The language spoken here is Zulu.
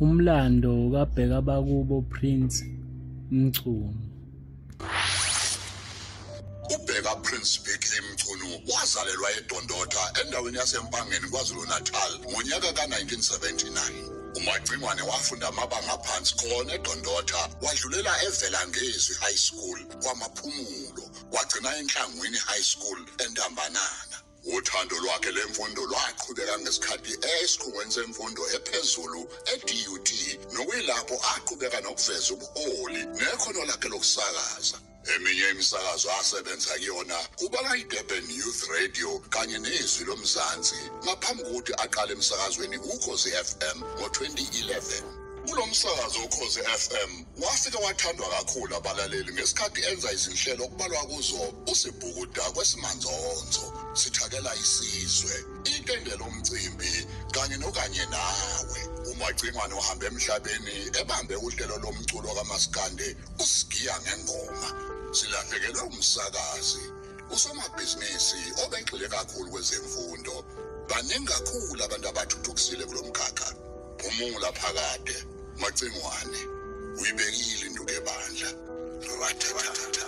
Umlando kaBhekabakubo Prince Mchunu. UBheka Prince BK Mchunu wazalelwa eDondotha endaweni yaseMpangeni KwaZulu-Natal ngonyaka ka-1979. UMacingwane wafunda amabanga aphansi khona eDondotha, wadlulela eVelangezwi High School kwaMaphumulo, wagcina eNhlangwini High School eNtambanana. Uthando lwakhe lemfundo lwaqhubeka ngesikhathi esikhungweni semfundo ephezulu e-DUT, nokuyilapho aqhubeka nokuveza ubuholi nekhono lakhe lokusakaza. Eminye imisakazo asebenza kuyona kubalwa i-Durban Youth Radio kanye neZwi Lomzansi ngaphambi kokuthi aqale emsakazweni Ukhozi FM ngo-2011. Kulo msakazo Ukhozi FM wafika wathandwa kakhulu abalaleli ngesikhathi enza izinhlelo okubalwa kuzo uSibhukuda kwesimanzonzo, Sithakela Isizwe, Itende Lomcimbi kanye noKanye Nawe. UMacingwane uhambe emhlabeni ebambe uhlelo lomculo kaMaskandi uSigiya Ngengoma. Silahlekelwe umsakazi, usomabhizinisi obegxile kakhulu kwezemfundo. Baningi kakhulu abantu abathuthukisile kulo mkhakha. Phumula phakade Macingwane, uyibekile induku ebandla. Rathathatha.